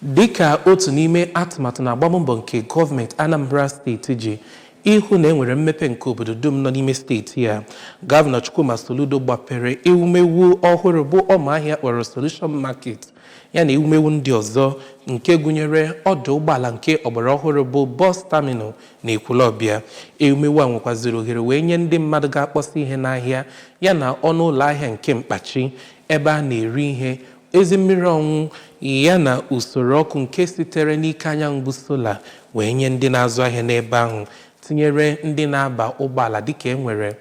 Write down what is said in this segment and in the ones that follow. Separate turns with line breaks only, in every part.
Dịka otu n'ime atụmatụ na agbammbọ nke gọọmenti Anambra Steeti ji ịhụ na enwere mmepe nke obodo dum nọ n'ime steeti ya, Gọvanọ Chukwuma Soludo gbapere ewumewu ọhụrụ bụ ọmaahịa kpọrọ Solution Market, ya na ewumewu ndị ọzọ nke gụnyere ọdụ ụgbọala nke ọgbara ọhụrụ bụ bus terminal na Ekwulọbịa. Ewumewu a nwekwaziri ohere wee nye ndị mmadụ ga-akpọsa ihe n'ahịa, ya na ọnụ ụlọ ahịa nke mkpachi ebe a na-eri ihe, ezi mmiri ọṅụṅụ, ya na usoro ọkụ nke sitere n'ike anyanwụ bụ solar wee nye ndị na-azụ ahịa n'ebe ahụ, tinyere ndị na-aba ụgbọala, dịka e nwere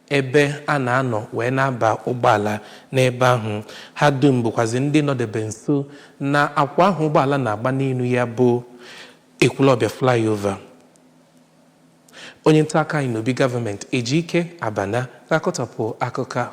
ebe a na-anọ wee na-aba ụgbọala n'ebe ahụ. Ha dum bụkwazi ndị nọdebe nso na akwa ahụ ụgbọala na-agba n'elu ya bụ Ekwulọbịa flyover. Onye nta akụkọ anyị n'obi gọọmenti, Ejike Abana, ga-akọtọpụ akụkọ a.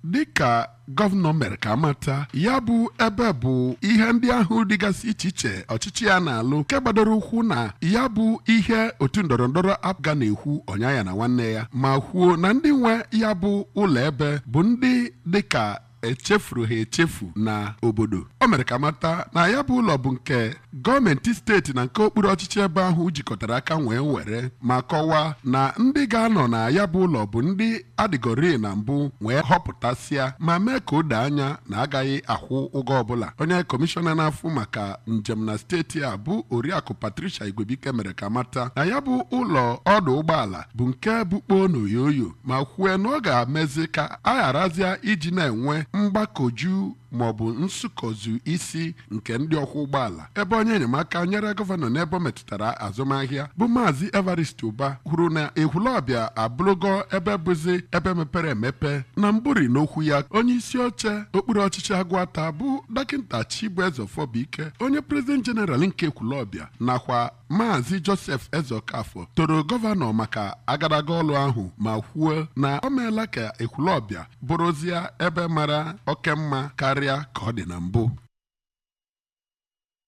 Dịka gọvanọ mere ka amata, ya bụ ebe bụ ihe ndị ahụ dịgasị iche iche ọchịchị ya na-alụ nke gbadoro ụkwụ na ya bụ ihe otu ndọrọndọrọ APGA na-ekwu ọnya ya na nwanne ya, ma kwuo na ndị nwe ya bụ ụlọ ebe bụ ndị dịka echefuru ha echefu na obodo. O mere ka mata na ya bụ ụlọ bụ nke gọọmenti steeti na nke okpuru ọchịchị ebe ahụ jikọtara aka wee were, ma kọwaa na ndị ga-anọ na ya bụ ụlọ bụ ndị adịgori na mbụ wee họpụtasịa, ma mee ka o doo anya na agaghị akwụ ụgwọ ọbụla. Onye kọmishọna na-afụ maka njem na steeti a bụ Oriakụ Patricia Igwebike mere ka mata na ya bụ ụlọ ọdụ ụgbọala bụ nke bukpo n'oyoyo, ma kwue na ọ ga-emezi ka a gharazịa iji na-enwe mgbakọju maọbụ nsụkọzu isi nke ndị ọkwọ ụgbọala. Ebe onye enyemaka nyere gọvanọ n'ebe ọ metụtara azụmahịa bụ Maazị Evarist Ụba kwuru na Ekwulọbịa abụrụgo ebe bụzi ebe mepere emepe na mburi. N'okwu ya, onye isi oche okpuru ọchịchị Agụata bụ Dọkịta Chibueze Ọfọbụike, onye president general nke Ekwulọbịa, nakwa Maazị Joseph Ezeokafọ toro gọvanọ maka agadaga ọlụ ahụ, ma kwuo na o meela ka Ekwulọbịa bụrụzie ebe mara oke mma karịa ka ọ dị na mbụ.